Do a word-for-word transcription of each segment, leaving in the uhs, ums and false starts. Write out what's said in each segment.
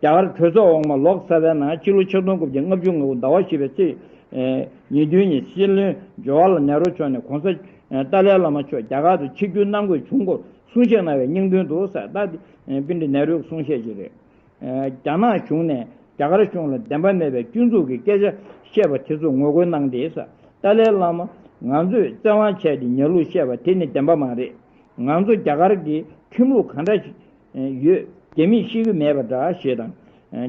རྒྱ་གར་གྲོས་ཚོགས་འོག་མ་ལོག་ས་པའི་ནང་ཕྱི་ལོ་ཆིག་སྟོང་དགུ་བརྒྱ་ལྔ་བཅུ་ང་དགུ་ཟླ་བ་བཞི་པའི་ཚེས་ཉེར་བདུན་ཉིན་སྲིད་བློན་ཇ་ཝ་ཧར་ལལ་ནེ་རུ་མཆོག་ནས་གོང་ས་ཏཱ་ལའི་བླ་མ་མཆོག་རྒྱ་གར་དུ་ཆིབས་བསྒྱུར་གནང་དགོས་བྱུང་སྐོར་གསུང་བཤད་གནང་བའི་སྙིང་དོན་དུ་ཟེར། ད་དེ་པཎྜི་ཏ་ནེ་རུའི་གསུང་བཤད་ཅིག་རེད། རྒྱ་ནག་གཞུང་ནས་རྒྱ་གར་གཞུང་ལ་བདེན་པ་མེད་པའི་སྐྱོན་འཛུགས་ཀྱི་སྐད་ཆ་བཤད་པ་དེ་ཚོ་ངོ་རྒོལ་གནང་སྟེ་ཟེར། ཏཱ་ལའི་བླ་མ་ང་ཚོས་བཙན་དབང་བྱས་ཏེ་ཉལ་ལུགས་བཤད་པ་དེ་ནི་བདེན་པ་མ་རེད། ང་ཚོ་རྒྱ་གར་གྱི་ཁྲིམས་ལུགས་གང་འདྲ་ཡོད་རྒྱ་མིས་ཤེས་ཀྱི་མེད་པ་འདྲ་ཞེས་དང་།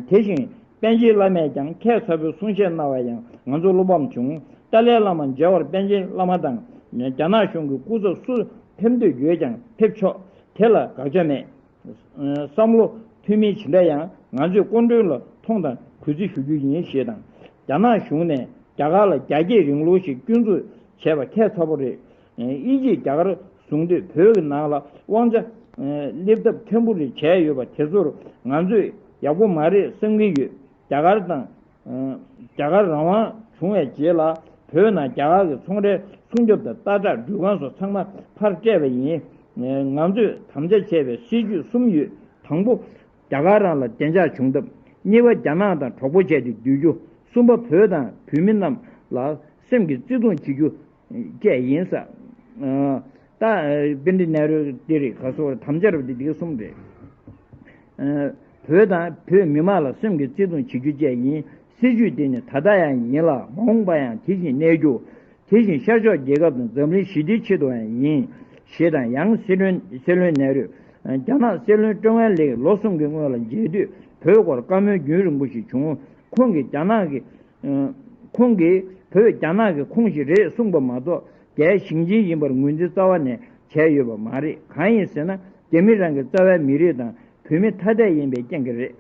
དེ་བཞིན་པཎ་ཆེན་བླ་མས་ཀྱང་ཁྱད་མཚར་པོའི་གསུང་བཤད་གནང་བ་ཡང་ང་ཚོ་བློ་ཕམ་བྱུང་། ཏཱ་ལའི་བླ་མ་མཇལ་བར་པཎ་ཆེན་བླ་མ་དང་རྒྱ་ནག་གཞུང་གི་སྐུ་ཚབ་སུ་ཕེབས་འདོད་ཡོད་ཀྱང་ཕེབས་ཆོག་དེ་ལ་དགག་བྱ་མེད། བསམ་བློ་མཐུན་མིན་ཇི་འདྲ་ཡང་ང་ཚོས་སྐུ་མགྲོན་ལ་མཐོང་དང་གུས་བརྩི་ཞུ་རྒྱུ་ཡིན་ཞེས་དང་། རྒྱ་ནག་གཞུང་ནས་རྒྱ་གར་ལ་རྒྱ་སྐྱེད་རིང་ལུགས་ཤིག་སྐྱོན་འཛུགས་བྱས་པ་ཁྱད་མཚར་པོ་རེད། དབྱིན་ཇིས་རྒྱ་གར་བཟུང་དུས་བོད་ཀྱི་ནང་ལ་དབང་ཆ་སླེབས་ཐབས་མཁན་པོ་རེ་བྱས་ཡོད་པ་དེ་ཚོར་ང་ཚོས་ཡག་པོ་མ་རེད་བསམ་གྱི་ཡོད། རྒྱ་གར་དང་། རྒྱ་གར་རང་དབང་བྱུང་བའི་རྗེས་ལ་བོད་ནང་རྒྱ་གར་གྱི་ཚོང་རའི་སྲུང་སྐྱོབ་དང་སྟར་ཐོག་འགྲུལ་ཁང་སོགས་ཚང་མ་ཕར་སྤྲད་པ་ཡིན། ང་ཚོས་དམ་བཅའ་བྱས་པའི་སྲིད་ཇུས་གསུམ་ཡོད། དང་པོ། རྒྱ་གར་རང་ལ་བདེ་འཇགས་བྱུང་ཐབས། གཉིས་པ། རྒྱ་ནག་དང་གྲོགས་པོ་བྱས་ཏེ་སྡོད་རྒྱུ། གསུམ་པ། བོད་དང་བོད་མི་རྣམས་ལ་སེམས་ཀྱི་བརྩེ་དུང་བྱེད་རྒྱུ་བཅས་ཡིན་ས། ད་པཎྜི་ཏ་ནེ་རུ་འདི་རེད། ག་སོགས་དམ་བཅའ་རབ་འདི་འདི་གསུམ་རེད། བོད་དང་བོད་མི་མང་ལ་སེམས་ཀྱི་བརྩེ་དུང་བྱེད་རྒྱུ་བཅས་ཡིན། སྲིད་ཇུས་འདི་ནི་ད་ལྟ་ཡང་ཡིན་ལ་མ་འོངས་པ་ཡང་དེ་བཞིན་གནས་རྒྱུ། དེ་བཞིན་ཤར་ཕྱོགས་རྒྱལ་ཁབ་དང་འཛམ་གླིང་ཞི་བདེའི་ཆེད་དུའང་ཡིན། ཞེས་དང་ཡང་སྲིད་བློན་སྲིད་བློན་ནེ་རུས་རྒྱ་ནག་སྲིད་བློན་ཀྲེན་ཝུའེ་ལེགས་ལོ་གསུམ་གྱི་སྔོན་ལ་མཇལ་དུས་བོད་སྐོར་བཀའ་མོལ་རྒྱུན་རིང་པོ་ཞིག་བྱུང་། ཁོང་གིས་རྒྱ་ནག་གི་ཁོང་གིས་བོད་རྒྱ་ནག་གི་ཁོངས་ཤིག་རེད་གསུངས་པ་མ་གཏོགས་རྒྱའི་ཞིང་ཆེན་ཡིན་པར་ངོས་འཛིན་རྩ་བ་ནས་བྱས་ཡོད་པ་མ་རེད། གང་ཡིན་ཟེར་ན་རྒྱ་མི་རང་གི་རྩ་བའི་མི་རིགས་དང་བོད་མི་ཐ་དད་ཡིན་པའི་རྐྱེན་གྱིས་རེད།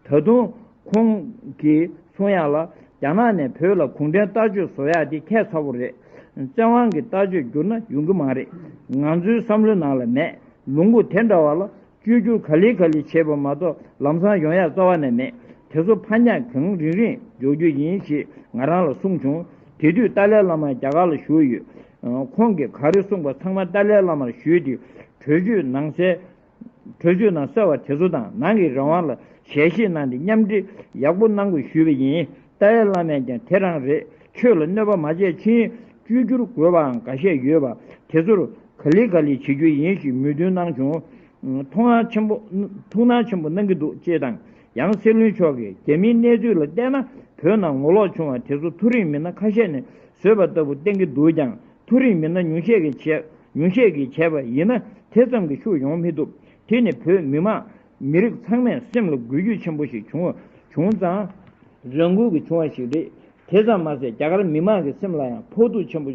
ད་དུང་ཁོང་གིས་གསུང་ཡག་ལ་རྒྱ་ནག་ནས་བོད་ལ་གུང་ཁྲན་ལྟ་སྤྱོད་བཟོ་ཡག་དེ་ཁྱད་མཚར་པོ་རེད། བཙན་དབང་གི་ལྟ་སྤྱོད་བསྒྱུར་ན་ཡོང་གི་མ་རེད། ང་ཚོའི་བསམ་བློའི་ནང་ལ་མེད། ལུང་ཁུག་དེ་འདྲ་བ་ལ་བཅོས་བསྒྱུར་ག་ལེ་ག་ལེ་བྱས་པ་མ་གཏོགས་ལམ་སང་ཡོང་ཡག་རྩ་བ་ནས་མེད། དེ་ཚོ་ཕར་འགྱངས་གང་རིང་རིང་འཇོག་རྒྱུ་ཡིན་ཞེས་ང་རང་ལ་གསུངས་བྱུང་། དེ་དུས་ཏཱ་ལའི་བླ་མ་རྒྱ་གར་ལ་བཞུགས་ཡོད། ཁོང་གིས་ག་རེ་གསུངས་པ་ཚང་མ་ཏཱ་ལའི་བླ་མར་ཞུས་ཏེ་གྲོས་ཆོད་ནང་གསལ། གྲོས་ཆོད་ནང་གསལ་བ་དེ་ཚོ་དང་ནང་གི་རང་དབང་ལ་ཞལ་བཞེས་གནང་སྟེ་མཉམ་འབྲེལ་ཡག་པོ་གནང་དགོས་ཞུས་པ་ཡིན། ཏཱ་ལའི་བླ་མས་ཀྱང་དེ་རང་རེད། ཆོས་ལ་གནོད་པ་མ་བྱས་ཕྱིན་བཅོས་བསྒྱུར་དགོས་པའང་འགའ་ཤས་ཡོད་པ་དེ་ཚོར་ག་ལེ་ག་ལེ་བྱེད་རྒྱུ་ཡིན་ཞེས་མོས་མཐུན་གནང་བྱུང་། ཐུགས་སྣང་ཆེན་པོ་ཐུགས་སྣང་ཆེན་པོ་གནང་གི་འདུག་ཅེས་དང་ཡང་སྲིད་བློན་མཆོག་གིས་རྒྱ་མིའི་གནས་ཚུལ་ལ་བལྟས་ན་བོད་ནང་ངོ་ལོག་བྱུང་བ་དེ་ཚོ་མཐོ་རིམ་མི་སྣ་ཁ་ཤས་ནས་བཟོས་པ་ལྟ་བུ་བསྟན་གྱི་འདུག་ཀྱང་མཐོ་རིམ་མི་སྣ་ཉུང་ཤས་ཀྱིས་བྱས་ཉུང་ཤས་ཀྱིས་བྱས་པ་ཡིན་ན་དེ་ཙམ་གྱིས་ཤུགས་ཡོང་མི་ཐུབ། དེ་ནི་བོད་མི་མང་མི་རིགས་ཚང་མས་སེམས་ལ་འགུལ་སྐྱོད་ཆེན་པོ་ཞིག་བྱུང་བ་བྱུང་ཙང་རང་འགུལ་གྱིས་བྱུང་བ་ཞིག་རེད། དེ་ཙམ་མ་ཟད་རྒྱ་གར་མི་མང་གི་སེམས་ལ་ཡང་ཕོག་ཐུག་ཆེན་པོ་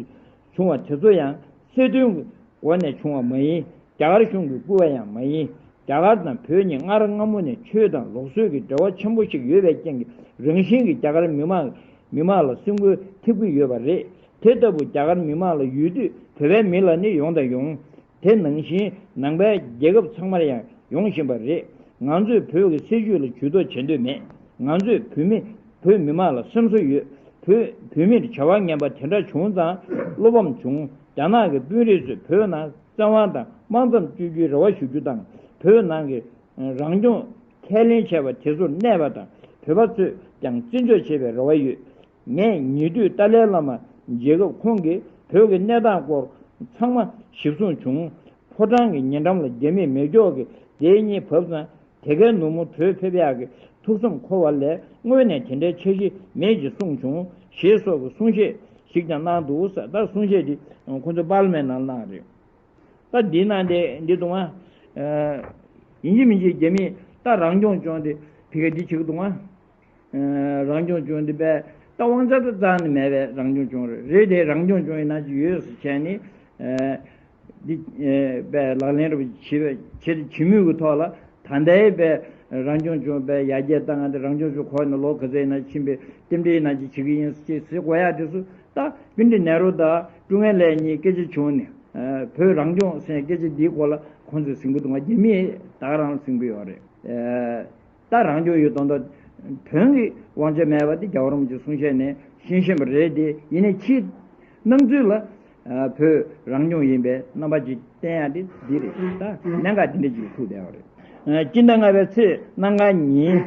བྱུང་བ་དེ་ཚོ་ཡང་སྲིད་དོན་གྱི་སྒོ་ནས་བྱུང་བ་མ་ཡིན། རྒྱ་གར་གཞུང་གི་བསྐུལ་བ་ཡང་མ་ཡིན། རྒྱ་གར་དང་བོད་གཉིས་སྔར་སྔ་མོ་ནས་ཆོས་དང་ལུགས་སྲོལ་གྱི་འབྲེལ་བ་ཆེན་པོ་ཞིག་ཡོད་པའི་རྐྱེན་གྱིས་རང་བཞིན་གྱིས་རྒྱ་གར་མི་མང་མི་མང་ལ་སེམས་འགུལ་ཐེབས་ཀྱི་ཡོད་པ་རེད། དེ་ལྟ་བུ་རྒྱ་གར་མི་མང་ལ་ཡོད་དུས་བོད་པའི་མི་ལ་ནི་ཡོང་དང་ཡོང་། དེ་ནང་བཞིན་ནང་པའི་རྒྱལ་ཁབ་ཚང་མར་ཡང་ཡོང་བཞིན་པ་རེད། ང་ཚོས་བོད་ཀྱི་སྲིད་བྱུས་ལ་ཇུས་གཏོགས་བྱེད་འདོད་མེད། ང་ཚོས་བོད་མི་བོད་མི་མང་ལ་སེམས་གསོ་ཡོད། བོད་བོད་མིར་བྱ་བ་ངན་པ་དེ་འདྲ་བྱུང་ཙང་བློ་ཕམ་བྱུང་། རྒྱ་ནག་གི་དཔོན་རིགས་ཚོས་བོད་ནང་བཙན་དབང་དང་དམག་མཚམས་གཅོད་རྒྱུའི་རེ་བ་ཞུ་རྒྱུ་དང་བོད་ནང་གི་རང་སྐྱོང་ཁས་ལེན་བྱས་པ་དེ་ཚོར་གནས་པ་དང་བོད་པ་ཚོས་ཀྱང་བརྩི་འཇོག་བྱེད་པའི་རེ་བ་ཡོད། ངས་ཉེ་དུས་ཏཱ་ལའི་བླ་མ་མཇལ་སྐབས་ཁོང་གིས་བོད་ཀྱི་གནས་སྟངས་སྐོར་ཚང་མ་ཞིབ་གསུངས་བྱུང་། ཕོ་བྲང་གི་ཉེ་འགྲམ་ལ་རྒྱ་མིས་མེ་སྒྱོགས་ཀྱི་སྡེ་གཉིས་བབས་ཙང་དེ་གའི་ནུབ་མོ་བྲོས་ཕེབས་ཡག་གི་ཐུགས་བསམ་འཁོར་བ་ལས་དངོས་གནས་དེ་འདྲའི་འཆར་གཞི་མེད་ཅེས་གསུངས་བྱུང་ཞེས་སོགས་ཀྱི་གསུང་བཤད་ཞིག་ཀྱང་གནང་འདུག་ཟེར། ད་གསུང་བཤད་འདི་ཁོང་ཚོ་པར་ལི་མེན་ནང་གནང་རེད། ད་འདི་ནང་དེ་འདི་འདུག་ཨ། ཡིན་གཅིག་མིན་གཅིག་རྒྱ་མིས་ད་རང་སྐྱོང་ལྗོངས་དེ་ཕ་གི་འདི་བྱེད་ཀྱི་འདུག་ཨ། རང་སྐྱོང་ལྗོངས་འདི་པས་ད་དབང་ཆ་ད་རྩ་ནས་མེད་པའི་རང་སྐྱོང་ལྗོངས་རེད། རེད་དེ་རང་སྐྱོང་ལྗོངས་ཡིན་ན་ཅི་ཡོད་ཟེར་བྱས་ནས་འདི་པས་ལག་ལེན་རེ་བྱེད་པའི་བྱེད་བྱེད་མུས་ཀྱི་ཐོག་ལ་ད་ལྟའི་པས་རང་སྐྱོང་ལྗོངས་པས་ཡར་རྒྱས་བཏང་ང་དེ་རང་སྐྱོང་ལྗོངས་ཁོ་ནས་ལོ་ག་ཚོད་ཡིན་ན་ཕྱིན་པའི་རྟེན་འབྲེལ་ཡིན་ན་ཅི་བྱེད་ཀྱི་ཡིན་ཟེར་ཟེར་དགོས་ཡ་དེ་ཚོ། ད་པཎྜི་ཏ་ནེ་རུ་དང་ཀྲུང་ཨེན་ལེ་གཉིས་སྐད་ཆ་བྱུང་ནས། བོད་རང་སྐྱོང་ཟེར་སྐད་ཆ་འདིའི་སྐོར་ལ་ཁོང་ཚོས་ཟིན་གྱི་འདུག་ང་རྒྱ་མིས་ད་ག་རང་ཟིན་གྱི་ཡོད་རེད། ད་རང་སྐྱོང་ཡོད་དོན་དུ་བོན་གྱི་དབང་ཆ་མེད་པ་དེ་རྒྱལ་བ་རིན་པོ་ཆེ་གསུང་བཤད་ནས་ཤེས་བཞིན་པ་རེད་དེ། ཡིན་ནའི་ཕྱིའི་སྣང་ཚུལ་ལ་བོད་རང་སྐྱོང་ཡིན་པའི་རྣམ་པ་ཅིག་བསྟན་ཡ་དེ་འདི་རེད། ད་གནད་འགག་དེ་འདྲ་ཅིག་ཐུག་བསྡད་ཡོད་རེད། སྤྱི་ཟླ་ལྔ་པའི་ཚེས་གནམ་གང་ཉིན།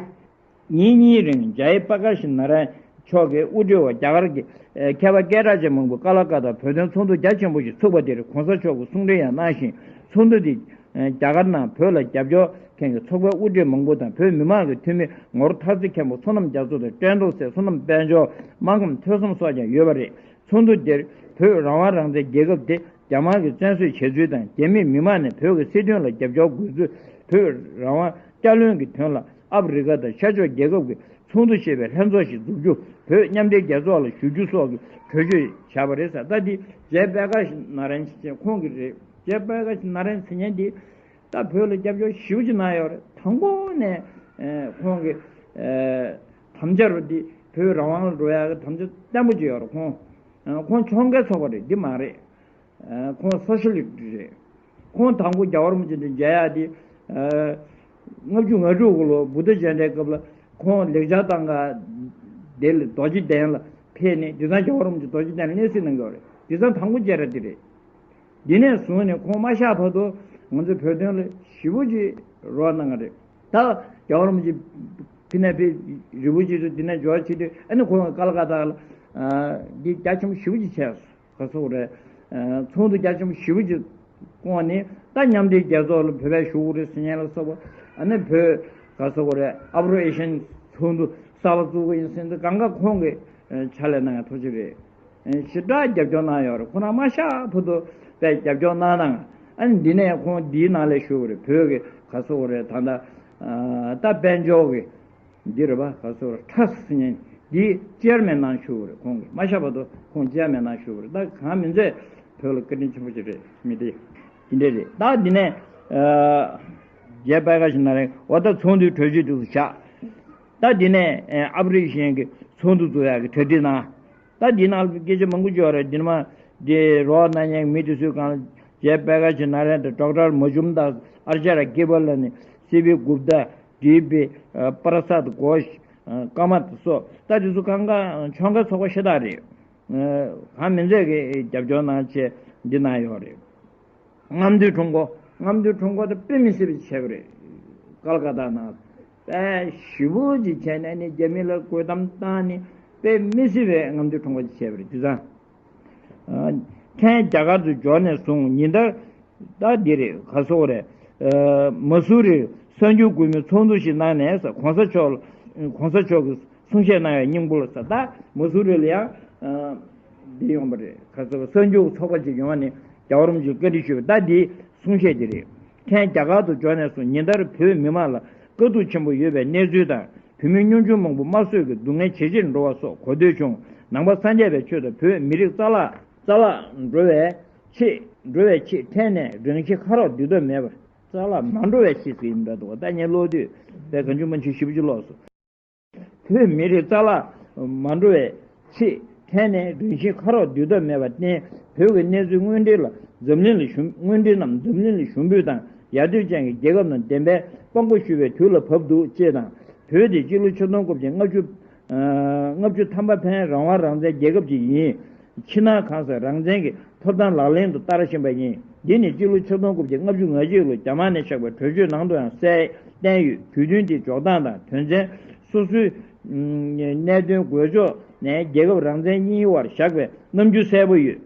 ཉིན་གཉིས་རིང་ཇའི་པ་ཀ་ཤི་ན་ར་ཡན་མཆོག་གིས་དབུ་ཁྲིད་འོག་རྒྱ་གར་གྱི་ཨེ་མཁས་པ་སྐད་གྲགས་ཅན་མང་པོས་ཀ་ལ་ཀ་ཏ་བོད་དོན་ཚོགས་འདུ་རྒྱ་ཆེན་པོ་ཞིག་ཚུགས་པ་དེར་གོང་ས་མཆོག་གིས་གསུང་འཕྲིན་ཡང་གནང་ཞིང་། ཚོགས་འདུ་དེ་ཨེ་རྒྱ་གར་ནང་བོད་ལ་རྒྱབ་སྐྱོར་མཁན་གྱི་ཚོགས་པའི་དབུ་ཁྲིད་མང་པོ་དང་བོད་མི་མང་གི་འཐུས་མི་ངོར་ཐར་རྩེ་མཁན་པོ་བསོད་ནམས་རྒྱ་མཚོ་དང་བཀྲས་མཐོང་སྲས་བསོད་ནམས་དཔལ་འབྱོར། སྨར་ཁམས་ཐོས་བསམ་སོགས་ཀྱང་ཡོད་པ་རེད། ཚོགས་འདུ་དེར་བོད་རང་དབང་རང་བཙན་རྒྱལ་ཁབ་དེ་རྒྱ་དམར་གྱིས་བཙན་བཟུང་བྱས་ཚུལ་དང་། རྒྱ་མིས་མི་མང་ནས་བོད་ཀྱི་སྲིད་དོན་ལ་རྒྱབ་སྐྱོར་དགོས་ཚུལ། བོད་རང་དབང་བསྐྱར་གླེང་གི་དོན་ལ་ཨ་ཕི་རི་ཀ་དང་ཤར་ཕྱོགས་རྒྱལ་ཁབ་ཀྱི་ཚོགས་འདུ་ཞེས་པའི་ལྷན་ཚོགས་ཤིག་འཛུགས་རྒྱུ། བོད་མཉམ་འབྲེལ་རྒྱལ་ཚོགས་ལ་ཞུ་རྒྱུ་སོགས་ཀྱི་གྲོས་ཆོད་བཞག་པ་རེད་ཟེར། ད་འདི་ཇའི་པ་ཀ་ཤི་ན་ར་ཡན་ཁོང་གི་རེད། ཇའི་པ་ཀ་ཤི་ན་ར་ཡན་ཟེར་མཁན་འདི་ད་བོད་ལ་རྒྱབ་སྐྱོར་ཞེ་པོ་ཅིག་གནང་ཡོད་རེད། དང་པོ་ནས་ཨེ་ཁོང་གི་ཨེ་དམ་བཅའ་རུ་འདི་བོད་རང་དབང་ལ་འགྲོ་ཡག་གི་དམ་བཅའ་བརྟན་པོ་ཅིག་ཡོད་རེད། ཁོང་ཨེ་ཁོང་ཕྱོགས་འགལ་ཚོགས་པ་རེད། འདི་མ་རེད། ཨེ་ཁོང་སོ་ཤ་ལིསྟ་རེད། ཁོང་དང་པོ་རྒྱལ་བ་རིན་པོ་ཆེ་འདི་མཇལ་ཡག་འདི་ཨེ་ལྔ་བཅུ་ང་དྲུག་གི་ལོ་བུདྡྷ་ཇ་ཡན་ཏའི་སྐབས་ལ་ཁོང་ལེགས་སྦྱར་བཏང་ག་དེ་ལ་རྡོ་རྗེ་གདན་ལ་ཕེབས་ནས། དེང་སང་རྒྱལ་བ་རིན་པོ་ཆེ་རྡོ་རྗེ་གདན་ལ་གནས་གཟིགས་གནང་གི་ཡོད་རེད། དེང་སང་དང་པོ་མཇལ་ར་འདི་རེད། འདི་ནས་བཟུང་ནས་ཁོང་མ་གཤགས་བར་དུ་ང་ཚོའི་བོད་དོན་ལ་ཞེ་པོ་ཅིག་རོགས་གནང་གི་རེད། ད་རྒྱལ་བ་རིན་པོ་ཆེ་ཕི་ནས་ཕེབས། རི་བོ་ཆེ་ཚོ་འདི་ནས་འབྱོར་བྱེད་དུས། ཨ་ནི་ཁོང་ཀ་ལ་ཀ་ཏ་ལ་ཨ་འདི་རྒྱ་ཆེན་པོ་ཞེ་པོ་ཅིག་བྱས་སོང་། ག་ཟེར་དགོས་རེད། ཨ་ཚོགས་འདུ་རྒྱ་ཆེན་པོ་ཞེ་པོ་ཅིག་བསྐོངས་ནས། ད་མཉམ་འབྲེལ་རྒྱལ་ཚོགས་ལ་བོད་པས་ཞུགས་དགོས་རེད་ཟེར་མཁན་ལ་སོགས་པ། ཨ་ནི་བོད་ག་ཟེར་དགོས་རེད། ཨབ་རོ་ཨེ་ཤན་ཚོགས་འདུ་གསར་པ་བཙུགས་པ་ཡིན་ཟེར་དུས། གང་ག་ཁོང་གིས་ཨ་ཕྱག་ལས་གནང་ཡག་ཐུགས་རྗེ་རེད། ཨ་ཞེ་དྲག་རྒྱབ་སྐྱོར་གནང་ཡོད་རེད། ཁོ་རང་མ་གཤགས་བར་དུ་དཔེ་རྒྱབ་སྐྱོར་གནང་གནང་། ཨ་ནི་འདི་ནས་ཁོང་འདིའི་ནང་ལ་ཞུགས་པ་རེད། བོད་ཀྱི་ག་ཟེར་དགོས་རེད། ད་ལྟ་ཨ་ད་དཔལ་འབྱོར་གྱི་འདི་རེད་པ། ག་ཟེར་དགོས་རེད། ཊ་ར་སི་ཊི་ཟེར་མཁན་འདིའི་ཅེར་མེན་ནང་ཞུགས་པ་རེད། ཁོང་གིས་མ་གཤགས་བར་དུ་ཁོང་ཅེར་མེན་ནང་ཞུགས་པ་རེད། ད་གང་མིན་ཚད་བོད་ལ་བཀའ་དྲིན་ཆེན་པོ་ཞིག་རེད། མི་དེ་འདི་འདྲ་རེད། ད་འདི་ནས་ཨ་རྒྱའི་པ་ཀ་ཤི་ན་ར་ཡན། འོ་ད་ཚོགས་འདུའི་གྲོས་ཆོད་དེ་ཚོ་བཞག་ད་འདི་ནས་ཨ་ཨ་ཕི་རི་ཀ་གཞན་གྱི་ཚོགས་འདུ་བཙུགས་ཡག་གི་གྲ་སྒྲིག་གནང་། ད་འདི་ནང་ལ་སྐད་ཆ་མང་པོ་ཅིག་ཡོད་རེད། འདི་ནས་མ་འདི་རོགས་གནང་མཁན་མི་དེ་ཚོའི་སྒང་ལ་རྒྱའི་པ་ཀ་ཤི་ན་ར་ཡན་དང་ཌོག་ཊར་མ་ཇུམ་དཱར། ཨར་ཅ་ར་ཀེ་བ་ལ་ནི། སི་བི་གུབ་ཏ། ཌི་བི་པ་ར་སད་གྷོཤ། ཀ་མད་སོགས། ད་དེ་ཚོ་གང་ག་ཕྱོགས་འགལ་ཚོགས་པ་ཤ་སྟག་རེད། གང་མིན་ཚད་ཀྱི་རྒྱབ་སྐྱོར་གནང་བྱས་འདི་གནང་ཡོད་རེད། རྔམ་སྟོན་ཁྲོམ་སྐོར། རྔམ་སྟོན་ཁྲོམ་སྐོར་དེ་དཔེ་མི་སྲིད་པ་བྱས་པ་རེད། ཀལ་ཀ་ཏ་ནང་དཔེ་ཞེ་པོ་ཅིག་བྱས་ནས་ནི། རྒྱ་མི་ལ་དགོད་གཏམ་བཏང་ནས་དཔེ་མི་སྲིད་པའི་རྔམ་སྟོན་ཁྲོམ་སྐོར་ཅིག་བྱས་པ་རེད། དེང་སང་ཨ་ཐེངས་རྒྱ་གར་དུ་འབྱོར་ནས་བཟུང་ཉིན་ལྟར། ད་འདི་རེད། ག་ཟེར་དགོས་རེད། ཨ་མ་སུ་རིར་གསར་འགྱུར་དགོས་མིའི་ཚོགས་འདུ་ཞིག་གནང་ནས་ཟེར། གོང་ས་མཆོག་གོང་ས་མཆོག་གིས་གསུང་བཤད་གནང་བའི་སྙིང་པོ་ལ་ཟེར། ད་མ་སུ་རི་ལ་ཡང་ཨ་འདི་ཡོང་བ་རེད། ག་ཟེར་བ། གསར་འགྱུར་ཚོགས་པ་ཅིག་ཡོང་བ་ནས་རྒྱལ་བ་རིན་པོ་ཆེས་བཀའ་འདྲི་ཞུས་པ། ད་འདི་གསུང་བཤད་འདི་རེད། ཐེངས་རྒྱ་གར་དུ་འབྱོར་ནས་བཟུང་ཉིན་ལྟར་བོད་མི་མང་ལ་དཀའ་སྡུག་ཆེན་པོ་ཡོད་པའི་གནས་ཚུལ་དང་། བོད་མི་སྙོམ་ཆུང་མང་པོ་དམར་གསོད་ཀྱི་སྡུག་བསྔལ་ཇེ་ཆེར་འགྲོ་བ་སོགས་གོ་ཐོས་བྱུང་། ནང་པ་སངས་རྒྱས་པའི་ཆོས་དང་བོད་མི་རིགས་རྩ་བརླག་རྩ་བརླག་འགྲོ་བའི་ཆེད། འགྲོ་བའི་ཆེད་ཕྲན་ནས་རང་བཞིན་ཁ་རོག་སྡུག་ཐབས་མེད་པར། རྩ་བརླག་མ་འགྲོ་བའི་ཆེད་ཟེར་ཡིན་འདྲ་འདུག་ད་ངས་ཀློག་དུས་དཔེ་གང་བྱུང་མང་བྱུང་ཞེ་པོ་ཅིག་ཀློག་སོང་། བོད་མི་རིགས་རྩ་བརླག་མ་འགྲོ་བའི་ཆེད་ཕྲན་ནས་རང་བཞིན་ཁ་རོག་སྡུག་ཐབས་མེད་པར་བརྟེན། བོད་ཀྱི་གནས་ཚུལ་དངོས་འབྲེལ་ལ་འཛམ་གླིང་ལ་ཞུ། དངོས་འབྲེལ་རྣམས་འཛམ་གླིང་ལ་ཞུ་འབོད་དང་། ཡར་ཐོན་ཅན་གྱི་རྒྱལ་ཁབ་རྣམས་བདེན་པའི་དཔང་པོ་ཞུ་བའི་དུས་ལ་བབ་འདུག་ཅེས་དང་། བོད་དེ་སྤྱི་ལོ་ཆིག་སྟོང་དགུ་བརྒྱ་ལྔ་བཅུ། ལྔ་བཅུ་ཐམ་པ་ཕན་རང་དབང་རང་བཙན་རྒྱལ་ཁབ་ཅིག་ཡིན། ཕྱི་ནང་གང་སར་རང་བཙན་གྱི་ཐོབ་ཐང་ལག་ལེན་དུ་བསྟར་བཞིན་པ་ཡིན། འདི་ནི་སྤྱི་ལོ་ཆིག་སྟོང་དགུ་བརྒྱ་ལྔ་བཅུ་ང་གཅིག་ལོར་རྒྱ་དམར་ནས་བཞག་པའི་གྲོས་ཆོད་ནང་དུ་ཡང་གསལ་བསྟན་ཡོད། དུས་སྟོན་དེའི་འཇོག་སྟངས་དང་དོན་ཚན། སོ་སོའི་གནད་དོན་འགོས་ཕྱོགས་ནས་རྒྱལ་ཁབ་རང་བཙན་གཉིས་དབར་བཞག་པའི་རྣམ་འགྱུར་གསལ་པོ་ཡོད།